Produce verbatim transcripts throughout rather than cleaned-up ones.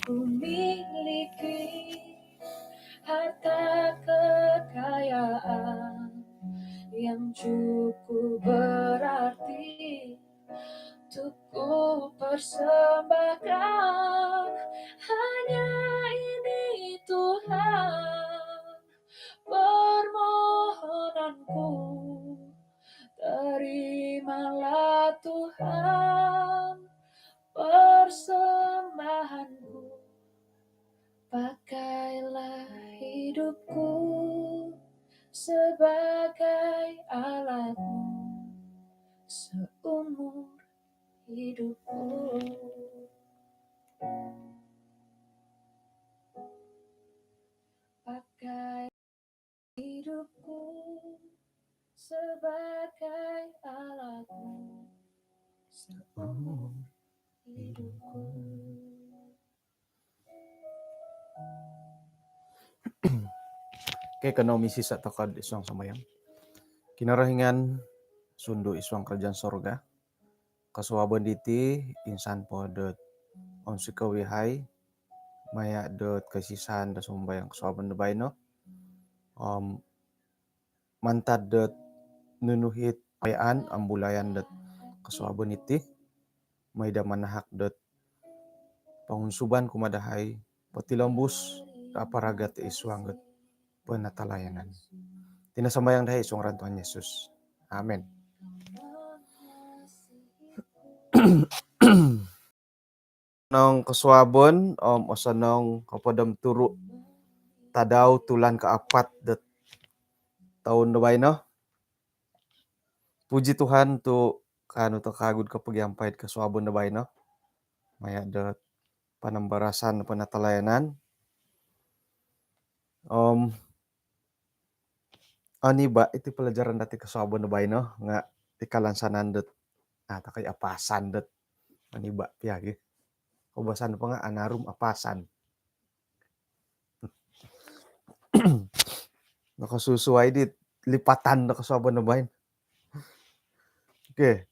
Ku miliki harta kekayaan yang cukup berarti untuk ku persembahkan. Hanya ini Tuhan permohonanku. Terimalah Tuhan persembahanku. Pakailah hidupku sebagai alatmu seumur hidupku. Pakai hidupku sebagai alatmu seumur hidupku. Okey, kanou misisa' toko'd isuang sambayang. Kinorohingan sundu' isuang karajaan sorga, kosuabon diti insan po dot onsikou iyahai maya' dot kaisisan do sumambayang kosuabon do baino. Om mantad dot nunu it payaan om bulayan dot kosuabon iti, mai daa manahak dot pangunsuban kumaa dahai potilombus do aparagat isuang dot penatalayanan. Iti no sambayang dahai isuang ngaran Tuhan Yesus. Amin. Nung kosuabon om osonong hopod om turu tadau tulan kaapat dot toun do baino. Puji Tuhan tu kaanu toko kawagu'd kopogiampai'd kosuabon do baino maya' dot panambarasan penatalayanan. Om oniba' iti pelajaran dati kosuabon do baino nga' ikalansanan dot a' toko i' apasan dot oniba' pia gi. Koubasan po nga' anaru om apasan. Nokosusuai dit lipatan do kosuabon do baino. Okey.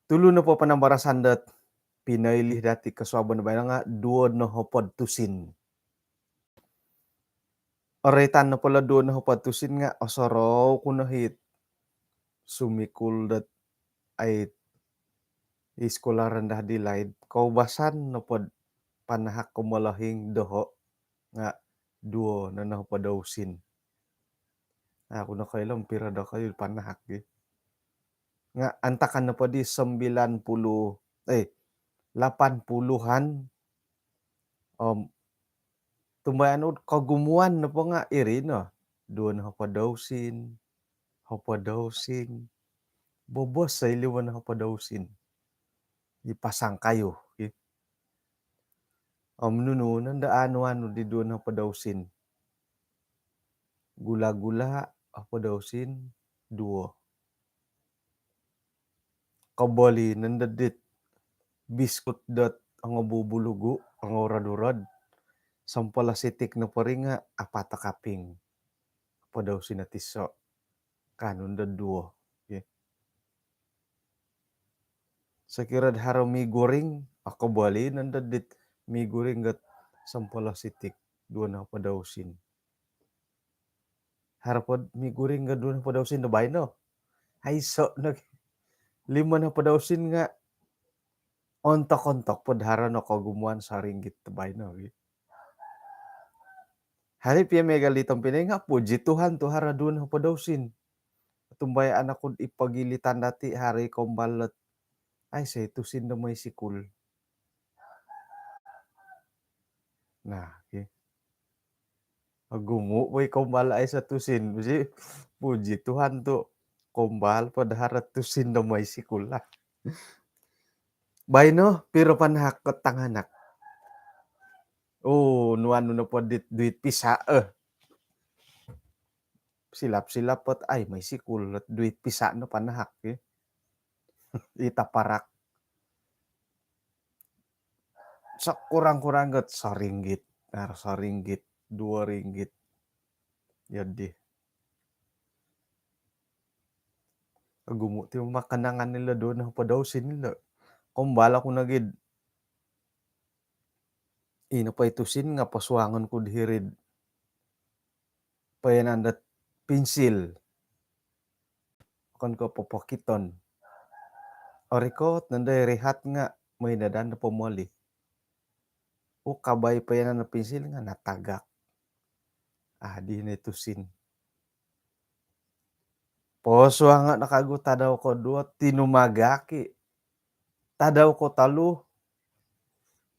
Tulu nopo panambarasan dot pinoilih dati kosuabon do baino nga' duo nohopod tusin. Oroitan nopo lo duo nohopod tusin nga' osorou ku no hit sumikul dot ai i sekolah rendah di laid. Koubasan nopod panahak ko molohing doho' nga' duo no nohopod do tusin. Aku nokoilo om piro dokoyu panahak gi. Nga' antakan nopo di sembilan puluh, eh, lapan puluhan om tumbayaan u'd kogumuan nopo nga' iri no, duo nohopod do tusin, hopod do tusin, bobos oi limo nohopod do tusin. I pasang kayu gi. Om nunu nondo aanu-anu di duo nohopod do tusin? Gula-gula, hopod do tusin, duo. Koboli nondo dit biskut dot ongo bubulugu, ongo urod-urod. Sompolo sitik nopo ri nga' apat o kaping. Hopod do tusin o tiso'. Kaanu nondo duo. Okey. Sokiro'd haro mi goreng, a' koboli nondo dit mi goreng got sompolo sitik, duo nohopod do tusin. Haro pod mi goreng got duo nohopod do tusin do baino? Aiso' no. Limo nohopod do tusin nga' ontok-ontok pod haro no kogumuan soringgit do baino gi. Haro pia miagal di tompinai nga' puji Tuhan tu haro duo nohopod do tusin. Tumbayaan oku'd i pogilitan dati haro i koumbal dot aiso' i tusin do moi sikul. Nah, okey. Ogumu' po i koumbal aiso' tusin. Puji, puji Tuhan tu koumbal pod haro tusin do moi sikul lah. Baino piro panahak ko tanganak? Oo, nuan nu nopo dit duit pisa, eh. Silap-silap pot ai moi sikul lot duit pisa no panahak gi. I taparak. Sekurang-kurang got soringgit, haro soringgit, duo ringgit. Jadi ogumu' ti makanangan ilo duo nohopod do tusin ilo. Koumbal oku nogi'd Ino po i tusin nga' posuangon ku di hiri'd poiyanan dot pinsil. Okon ko' popokiton. Orikot nondo i rihat nga' mooi no daa do pomoli. Ukabai poiyanan do pinsil nga' natagak. Adi no i tusin. Posuango' no kagu tadau koduo, tinumagak i'. Tadau kotolu,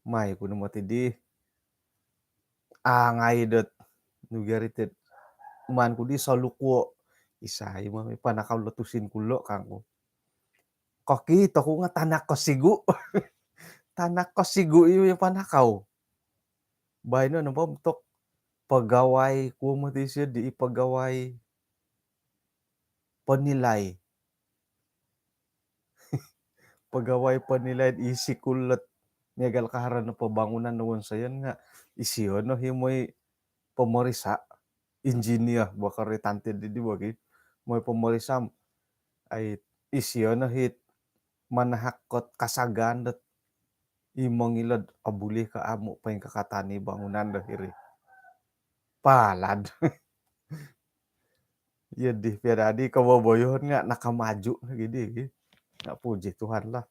mai ku no moti di. Angai dot nugari tit. Maan ku di solukuo'. Isai ma i panakau lo tusin ku lo' kangku. Kokito ku nga' tanak kosigu'. Tanak kosigu' i' panakau. Baino nopo tok pegawai, kuo moti isio di, i pegawai penilai. Pegawai penilai i sikul dot miagal ka haro no pembangunan do wonsoyon nga' isio no i mooi pemeriksa, engineer, bakal ri tanti di, di bagi. Mooi pemeriksa, ai, isio no i manahak kot kasagaan dot i mongilo'd obuli ko amu' poingkakatan i bangunan do hiri. Palad. Iyo di, pia dadi koboboyoon nga' nakamaju nogi di. Nga' puji Tuhan lah.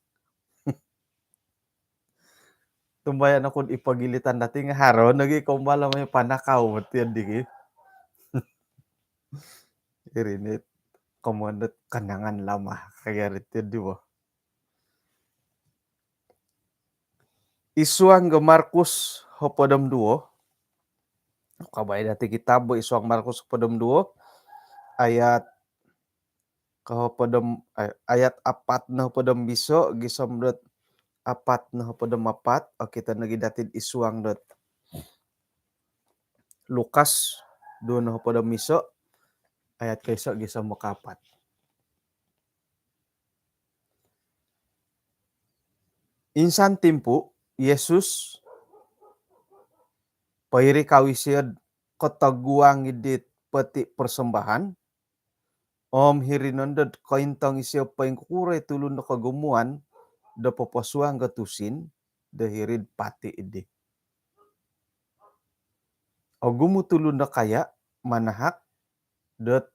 Tumbayaan oku'd i pogilitan dati nga' haro nogi kombal mai panakau moti di. Iri ni komoyon dot kenangan lama kaya ri ti di bo. I suang do Markus hopod om duo. Kabai dati kitab bo, i suang Markus hopod om duo, ayat ko hopod om, eh, ayat apat no hopod om iso gisom dot apat no hopod om apat. Okito nogi dati'd i suang dot Lukas duo no hopod om iso, ayat koiso gisom kaapat. Insan timpu, Yesus poirikau isio'd kotoguang id dit peti persembahan, om hiri nondo'd kointong isio poingkukuro i tulun do kogumuan do poposuang do tusin do hiri'd pati iddi. Ogumu' tulun do kaya manahak dot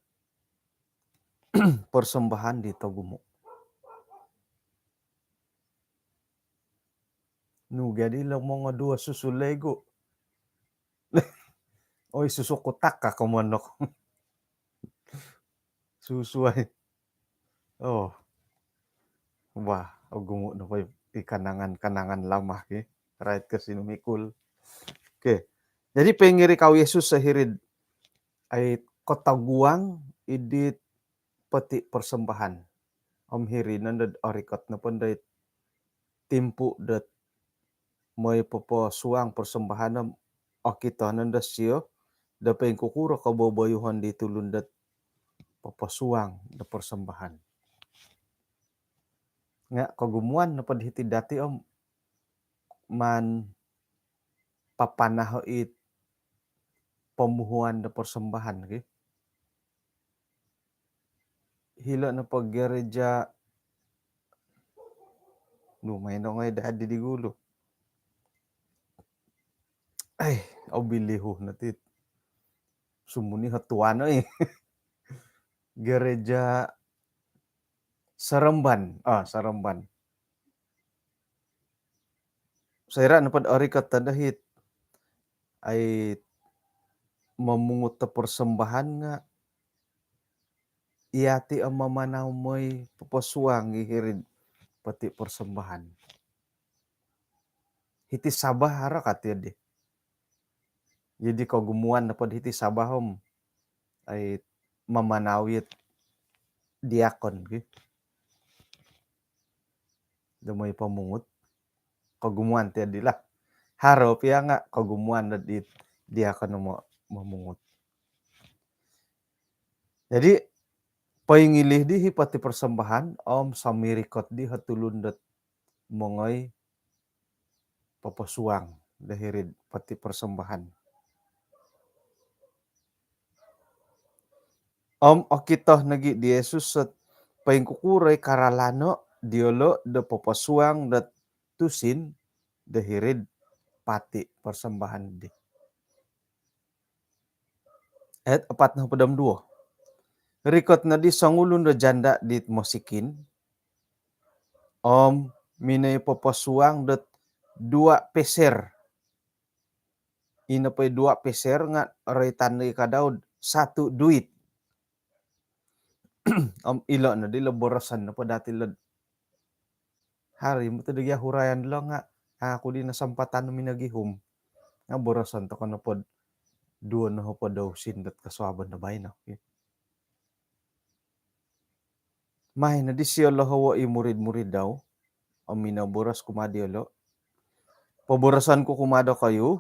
persembahan di togumu'. Nu jadi lo mongoduo susu lego. Oi, susu kotak ka komonok. Susu ai. Oh. Wah, ogumu' nopo i kanangan-kanangan lama ki. Rait ko sinumikul. Okey. Jadi poingirikau Yesus so hiri'd ai kotoguang id dit peti persembahan. Om hiri nondo'd orikot nopo ndo i timpu dot mooi poposuang persembahan om okito nondo sio do poingkukuro koboboyuhon di tulun dot poposuang do persembahan. Nga' kogumuan nopo'd hiti dati om maan papanaho' i pomuhuan do persembahan ki. Hilo' nopo gereja, nu, maino ngai' dadi di gulu. Ai, obilihu no ti. Sumuni hotuan oi. Gereja Seremban. Ah, Seremban. Soira' nopo'd orikot tanda hiti ai momungut do persembahan nga' iyati' om mamanau mooi poposuang i hiri'd peti persembahan. Hiti Sabah haro ka ti di. Jadi kogumuan nopo'd hiti Sabah om ai mamanau it diakon ki. Do mooi pomungut. Kogumuan ti di lah. Haro pia nga' kogumuan dot it diakon mo-, momungut. Jadi poingilih di hi peti persembahan om somirikot di ho tulun dot mongoi poposuang do hiri'd peti persembahan. Om okito nogi di Yesus dot poingkukuro i karalano' diyolo' do poposuang dot tusin do hiri'd pati persembahan di. Ayat apat nohopod om duo. Rikot nodi songulun do janda dit mosikin om minoi poposuang dot dua peser. Ino po i dua peser nga roitan di ka Daud satu duit. Om ilo nodi lo boroson nopo dati lo, haro i moti do gia huraian lo nga aku di nasampatan minogihum. Nga boroson toko nopo duo nohopod do usin dot kosuabon do baino. Mai nodi sio lohowo i murid-murid dau om minoboros kumaa diolo, poboroson ku kumaa dokoyu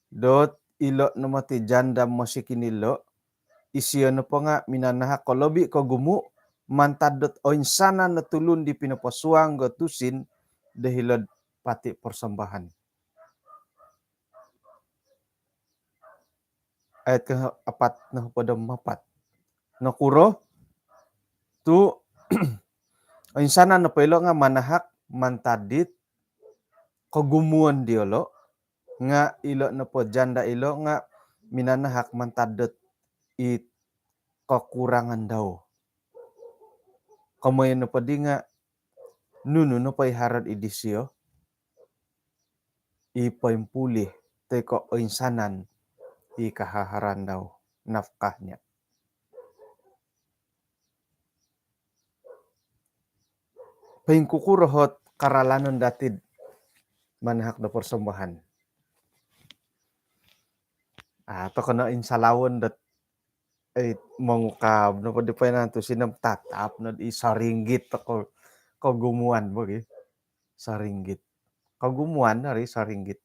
dot ilo no moti janda mosikin ilo, isio nopo nga minanahak ko lobi kogumu mantad dot oinsanan o tulun di pinoposuang do tusin do hilo'd pati persembahan. Ayat ke apat nohopod om apat. Nokuro tu oinsanan nopo ilo nga manahak mantad dit kogumuon diolo, nga ilo nopo janda ilo nga minanahak mantad dot i kokurangan dau. Komoyon nopo di nga nunu nopo i haro id disio, i poimpulih toi ko oinsanan i kahaharan dau, nafkahnya. Poingkukuro ot karalanon dati'd manahak do persembahan? Ah, toko no insalawon dot eh, mongukab nopo di poinan tusin om tatap no i soringgit toko kogumuan bo gi. Soringgit. Kogumuan ari soringgit.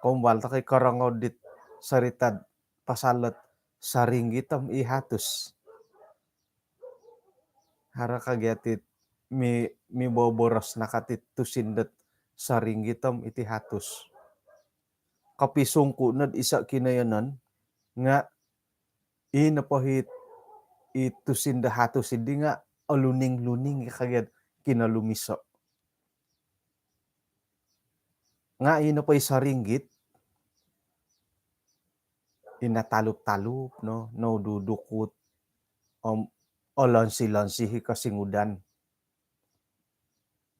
Kombal toko i korongou dit sorita'd pasal dot soringgit om i hatus. Haro ka gia ti mi, miboboros no ka ti tusin dot soringgit om iti hatus. Kopisungku nod iso kinoyonon nga i nopo hiti tusin do hatus idi nga oluning-luning ka gia kinolumiso. Nga i nopo i soringgit, i natalup-talup no, nodudukut, om olonsi-lonsi i kosingudan.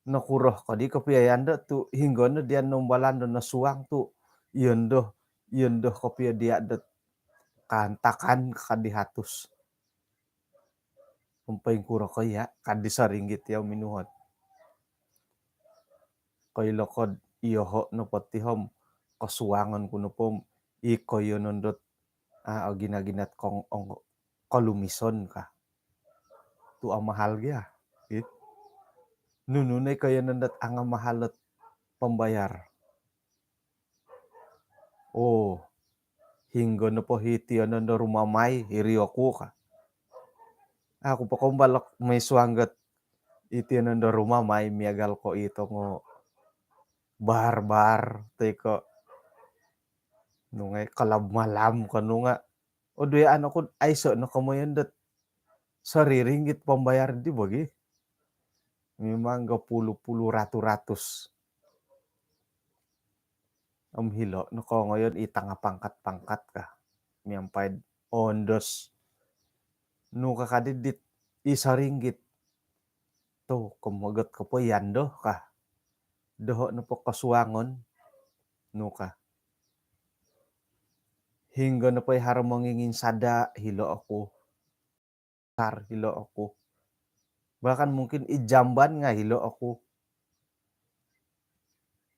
Nokuro kodi kopio yando tu hinggo no dian noumbalan do nosuang tu iyondo, iyondo kopio dia dot kaantakan kadi hatus. Om poingkuro ko iya kadi soringgit yau minuhot. Koilo kod iyoho nopo ti om kosuangon ku nopo i koiyonon dot ah, ogina-ginat kong ong kolumison ka. Tu amahal gia. It. Nunu no i koiyonon dot angamahal dot pembayar. Oh, hinggo nopo hiti onon do rumamai hiri oku ka. Aku po kombal ok moi suang dot iti onon do rumamai miagal ko ito ngo bar-bar toi ko nungai kelab malam ko nunga. Oduyaan oku aiso no komoyon dot soriringgit pembayar di bagi. Memang gopulu-pulu ratu-ratus. Om hilo no kongoyon i tanga pangkat-pangkat ka. Miampai ondos. Nu ka kadi dit i soringgit. Tu komogot ko po yando ka. Doho nopo kosuangon. Nu ka. Hinggo nopo i haro mongingin sada hilo oku. Sar hilo oku. Bahkan mungkin i jamban nga hilo oku.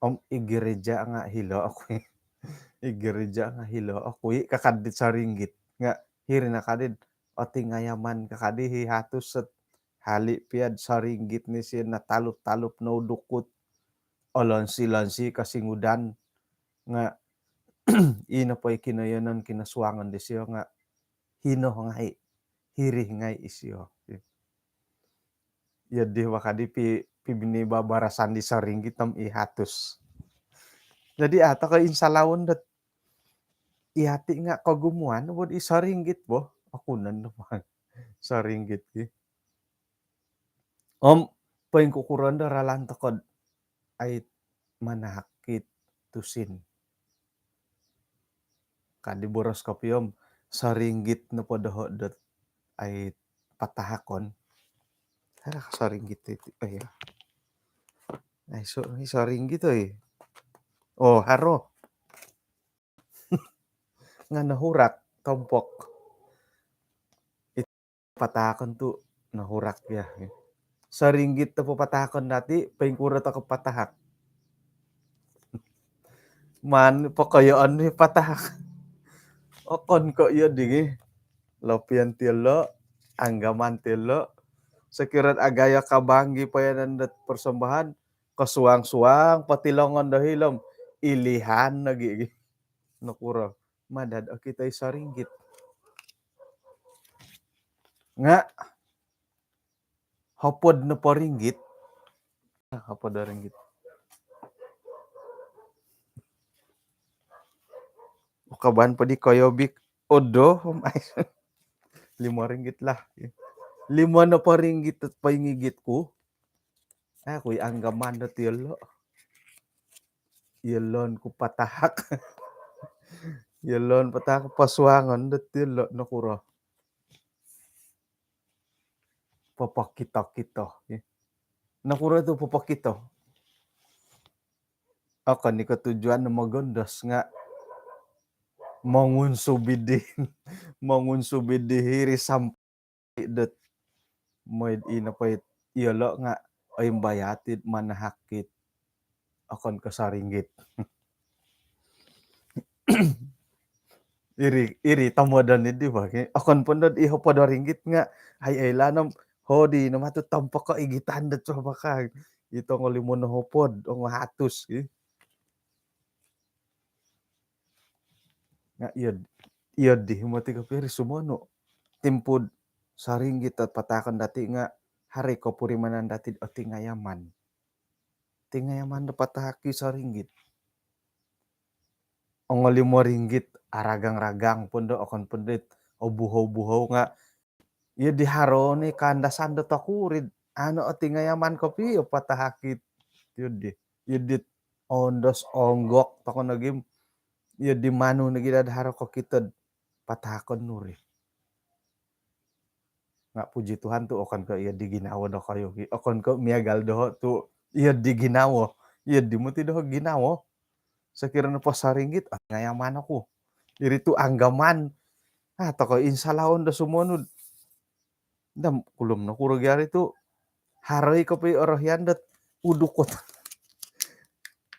Om i gereja nga hilo oku. I gereja nga hilo oku. I kakadit soringgit. Nga hiri na kadit otingayaman kakadi hi hatus set hali piad soringgit ni sio natalup-talup noudukut. Olonsi-lonsi kosingudan nga ino po i kinoyonon kinosuangon disio nga hino ngai, hiri ngai isio. Iyo di wakadi pi, pi bini babarasan di soringgit om i hatus. Jadi ato ko insalawon dot i ati nga kogumuan bo i soringgit bo. Aku nondo soringgit ki. Om poingkukuron do ralan tokod ai manahak it tusin. Kadi boros kopio om, soringgit nopo doho dot ai patahakon. Haro soringgit iti, oh ya. Ai so, soringgit oi. Oh, haro. Nga nohurak tompok. Patahakon tu nohurak ya. Soringgit tu patahakon dati, poingkuro toko patahak? Maan pokoyoon ni patahak. Okon ko iyo digi. Lopian tiolo, anggaman tiolo. Sokiro agayo kabang gi poyanan dot persembahan, kosuang-suang potilongon do hilo om ilihan lagi gi. Nokuro? Madad okito i soringgit. Nga hopod nopo ringgit. Ah, hopod o ringgit. Ukaban po di koyobik. Odo, om ai. Limo ringgit lah. Limo nopo ringgit tu poingigit ku. Aku i anggaman do tiolo. Iolon ku patahak. Iolon patahak, posuangon do tiolo, nokuro? Popokito-kito. Nokuro tu popokito? Okon i ko tujuan no mogondos nga mongunsub i di, mongunsub i di hiri sampai dot moid ino poit iolo nga oimbayat it manahak it okon ko soringgit. Iri, iri tomodon i di bagi. Okon po dot i hopod o ringgit nga ai, ai lanom hodi no matu tompok ko igitan dot coba ka. Ito ngo limo no hopod, ongo hatus i. Nga iyo, iyo di moti kopio ri sumonu. Timpu do soringgit dot patahakon dati nga haro i kopurimanan dati do otingayaman. Otingayaman do patahak i soringgit. Ongo limo ringgit, aragang-ragang po do, okon po dit obuhou-buhou nga iyo di haro ni kaandasan do tokuri do, ano, otingayaman kopio patahak it. Iyo di, iyo dit ondos onggok toko nogi om, iyo di manu nogi dot haro kokito do patahakon nu ri. Nga puji Tuhan tu okon ko iyo di ginawo dokoyu ki. Okon ko miagal doho tu iyo di ginawo. Iyo di moti doho ginawo. Sokiro nopo soringgit, ah, otingayaman oku. Iri tu anggaman. Ah, toko insalaon do sumonu do. Om kulom nokuro gia ri tu haro i kopio orohian dot udukot.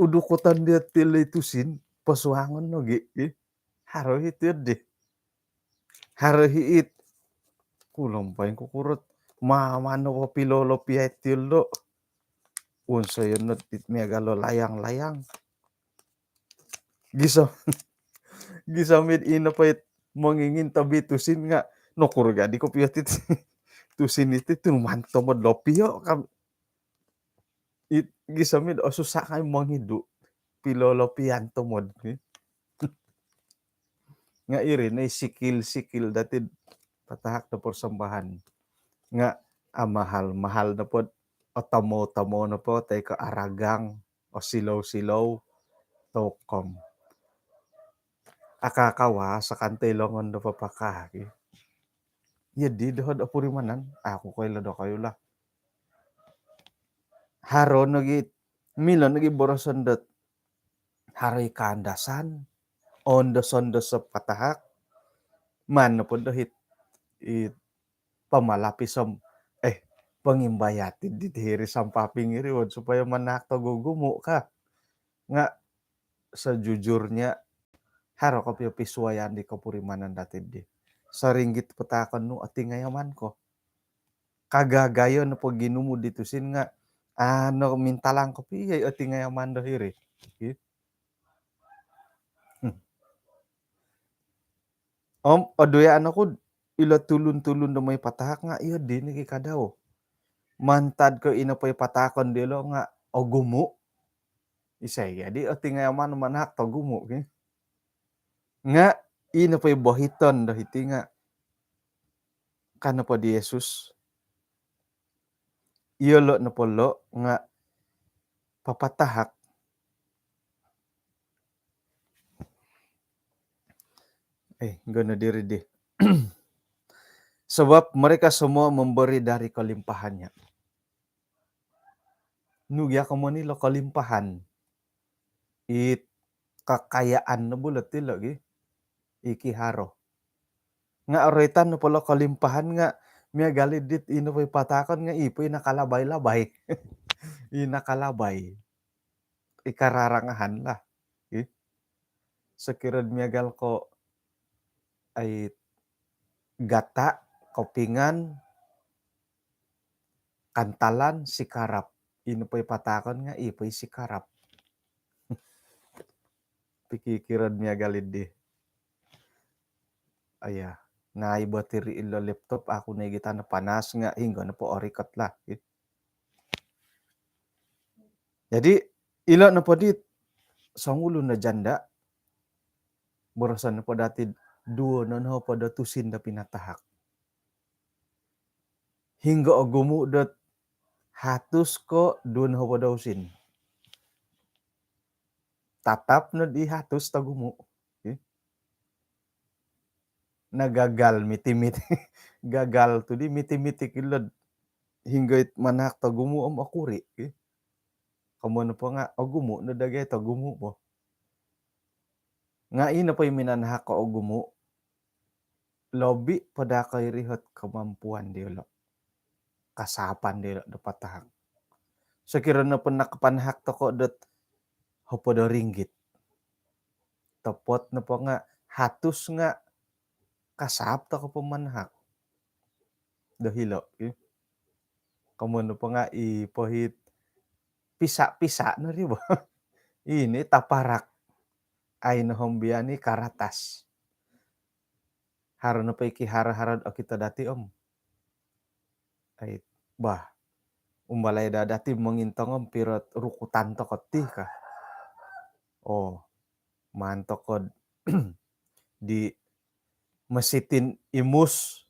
Udukoton dia tiolo i tusin, posuangon nogi i. Haro i tiodi. Haro i it. Kulom poingkukuro. Mama no popilo lopia i tiolo. Wonsoyon no it miagal lo layang-layang. Gisom, gisom it ino poit mongingin tobi tusin nga nokuro gia di kopio tit tusin iti tinuman tomod lopio kam. It gisom it osusa ngai mongidu, pilo lopian tomod ni. Nga iri no i sikil-sikil dati do patahak do persembahan. Nga amahal-mahal nopo do otomou-tomou nopo toi ko aragang, osilou-silou, tokom. Akakawas akan toi longon do papakah ki. Iyo di doho do opurimanan, aku koilo dokoyu lah. Haro nogi, milo nogi boroson dot haro i kaandasan, ondos-ondos o patahak, maan nopo do it, it pamalapis om, eh, pongimbayat i di hiri sampaping iri won supaya manahak togugumu ka. Nga sejujurnya haro kopio pisuayan di kopurimanan dati di. Soringgit patahakon nu otingayaman ko. Kagagayo nopo ginumu di tusin nga, ano, mintalang kopio i otingayaman do hiri. Ki. Hmm. Om oduya ano ku ilo tulun-tulun do moi patahak nga iyo di nogi kadau. Mantad ko ino poi patahakon diolo nga ogumu. Isai gia di otingayaman manahak togumu ki. Nga ino poi bohiton do hiti nga, ka nopo di Yesus, iolo nopo lo nga papatahak. Eh, gono diri di. Sebab mereka semua memberi dari kelimpahannya. Nu gia komon ilo kelimpahan? It kekayaan no bulat ilo gi. Iki haro. Nga roitan no polo kelimpahan nga miagal i dit ino po i patahakon nga i po i nakalabai-labai. I nakalabai. I kararangahan lah. Ih. Sokiro miagal ko ai gata, kopingan, kantalan, sikarap. Ino po i patahakon nga i po i sikarap. Pikikiro miagal i di. Aya, nai batiri ilo laptop aku nai gitano panas nga hinggo no po orikot lah. Jadi ilo nopo di songulun no janda, boroson nopo dati duo no nohopod o tusin do pinatahak. Hinggo ogumu dot hatus ko duo nohopod o tusin? Tatap no di hatus togumu. Ih. Na gagal miti-miti. Gagal tu di miti-miti kilo. Hinggo it manahak togumu om okuri. Ih. Komon po nga ogumu no dagai togumu po. Nga ino po i minanahak ko ogumu. Lobi po da ko iri hot kemampuan diolo. Kasapan diolo do patahak. Sokiro nopo nakapanahak toko dot hopod o ringgit. Topot nopo nga hatus nga kasap toko po manahak. Do hilo, ih. Komon nopo nga i pohit pisa-pisa no ri bo. Ini taparak. Ai no hombian i karatas. Haro nopo iki haro-haro okito dati om. Ai, bah. Umbalai da dati mongintong om piro rukutan toko ti ka. Oh, maan toko di mesitin imus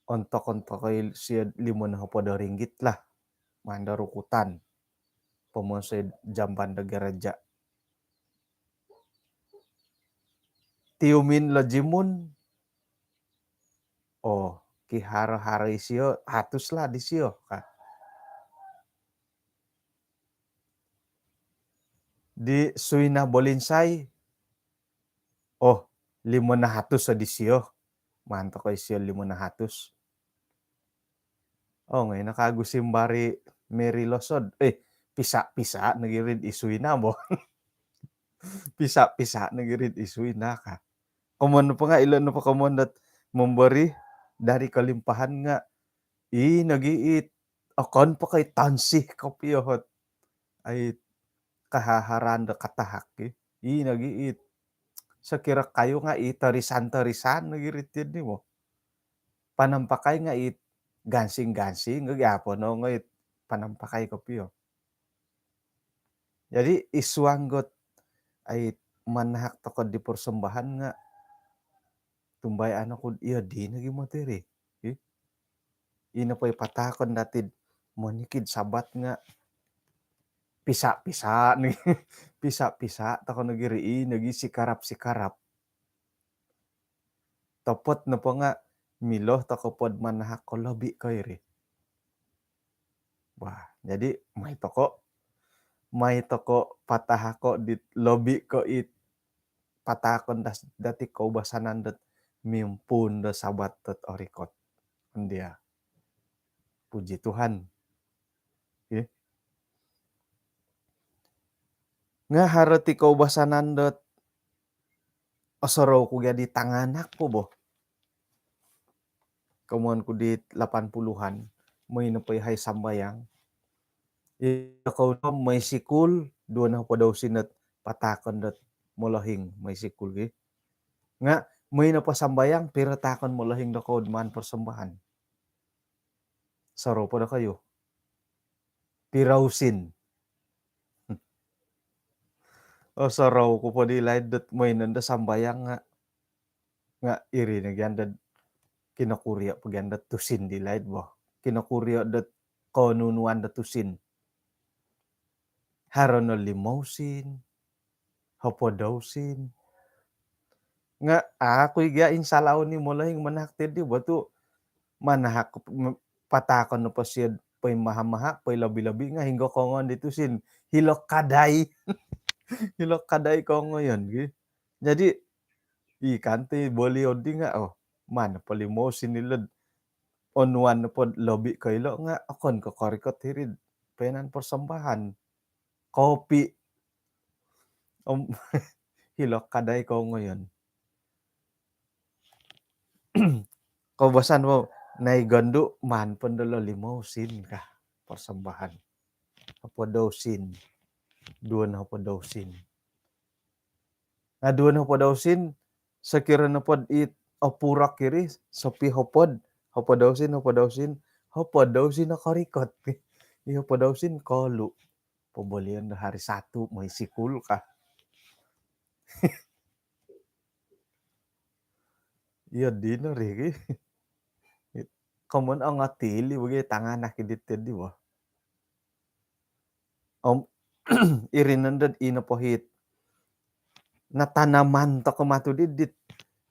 ontok-ontok sio limo nohopod o ringgit lah. Maan do rukutan. Pomonsoi jamban do gereja. Tiumin lo jimun. Oh, ki haro-haro isio, hatus lah di sio ka. Di suina bolinsai. Oh, limo nahatus o di sio. Maan toko isio limo nahatus. Oh, ngai nakagu simbari Mary Losod. Eh, pisa-pisa nogi rid i suina bo. Pisa-pisa nogi rid i suina ka. Komon po nga ilo nopo komon dot memberi dari kelimpahan nga i nogi it okon po ko i tansih kopio hot. Ai kahaharan do katahak i. I nogi it sokiro kayu nga i torisan-torisan nogi rid ti di mo. Panampakai nga it gansing-gansing nogi apo no nga it panampakai kopio. Jadi i suang got ai manahak toko di persembahan nga tumbayaan oku iyo di nogi moti ri. Ih. Ino po i patahakon dati monikid Sabat nga pisa-pisa nogi. Pisa-pisa toko nogi ri i nogi sikarap-sikarap. Topot nopo nga milo toko pod manahak ko lobi ko iri. Wah, jadi mai toko, mai toko patahako di lobi ko it patahakon das dati koubasanan dot mimpuun do Sabat dot orikot. Andia. Puji Tuhan. Ih. Nga haro ti koubasanan dot osorou ku gia di tanganak po bo. Komon ku di lapan puluhan, moi nopo i hai sambayang. Iko no moi sikul, duo nohopod o tusin dot patahakon dot molohing moi sikul gi. Nga moi nopo sambayang, piro tahakon molohing do kou maan persembahan? Sorou po do kayu. Piro usin? Oh, sorou ku po di laid dot moi nondo sambayang nga. Nga iri no gia dot kinokurio po gia dot tusin di laid bo. Kinokurio dot konunuan dot tusin. Haro no limo usin, hopod o usin. Nga' aku i gia insalaon i molohing manahak teddi bo tu' manahak, patahakon nopo sio poi maha-maha, poi lobi-lobi nga' hinggo kongoyon di tusin, hilo kadai. Hilo kadai kongoyon gi. Jadi i kanti boli oddi nga', oh, maan po limo usin ilo'd onuan nopo lobi ko ilo nga' okon ko korikot hiri'd painan persembahan. Kopi. Om hilo kadai kongoyon. Koubasan bo, nai gondu maan po ndo lo limo usin ka persembahan. Hopod o usin. Duo no hopod o usin. Nga' duo no hopod o usin, sokiro nopod it opurok iri, sopi hopod, hopod o usin, hopod o usin, hopod o usin o korikot. I hopod o usin kolu. Pobolion do hari satu, moi sikul ka. Iyo dino ri gi. Komon ongotili bagi tanganak idit teddi bo. Om iri nondod ino pohit. Natanaman toko matu didit.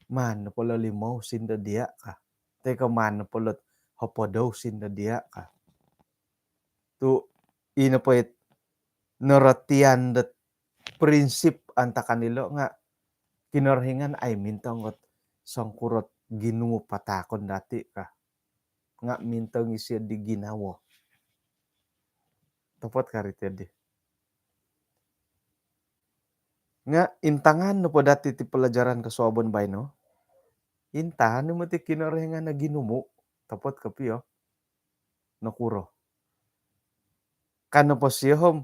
Maan po lo limo usin do dia ka. Toi ko maan po lo hopod o usin do dia ka. Tu' ino pohit norotian dot prinsip antakan ilo nga' Kinorohingan ai mintong ot songkurot ginumu patahakon dati' ka. Nga' mintong isio di ginawo. Topot kari teddi. Nga' intangan nopo dati' ti pelajaran kosuabon baino. Intangan no moti Kinorohingan o ginumu. Topot kopio. Nokuro. Ka nopo sio om,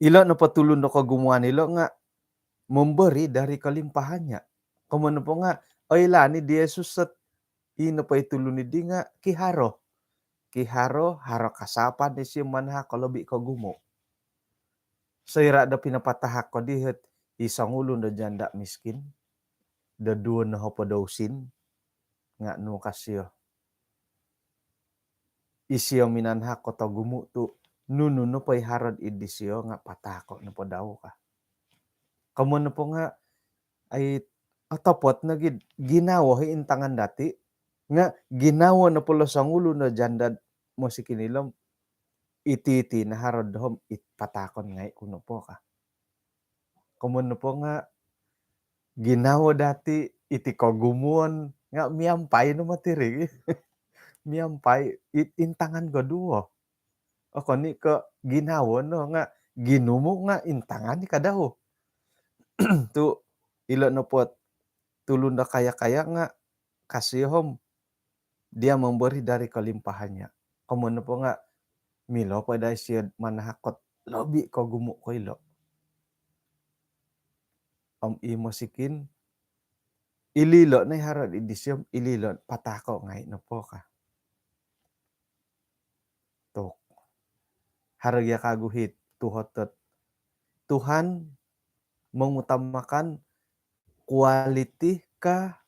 ilo nopo tulun do kogumuan ilo nga' memberi dari kelimpahannya. Komon nopo nga' oilaan i di Yesus sot ino po i tulun iddi nga' kiharo. Kiharo, haro kasapan isio manahak o lobi kogumu. Soira' do pinapatahak ko di hot i songulun do janda miskin do duo no hopod o usin, nga' nu ka sio. Isio minanahak ko togumu tu' nunu nopo i haro'd id disio nga' patahako' nopo dau ka. Komon nopo nga' ai otopot nogi ginawo i intangan dati', nga' ginawo nopo lo songulun do janda'd mosikin ilo om iti-iti no haro'd doho' om it patahakon ngai' ku nopo ka. Komon nopo nga' ginawo dati' iti kogumuon nga' miampai no moti ri. Miampai it intangan koduo. Okon i' ko' ginawo no nga' ginumu nga' intangan i' ka dau. Tu' ilo nopo tulun do kaya-kaya nga' ka sio om dia memberi dari kelimpahannya. Komon nopo nga' milo po dai sio manahak ot lobi kogumu ko ilo. Om i mosikin, ilo-ilo no i haro'd id disio om ilo-ilo patahako' ngai' nopo ka. Tu' haro gia kagu hit tuhot dot Tuhan mengutamakan kualiti ka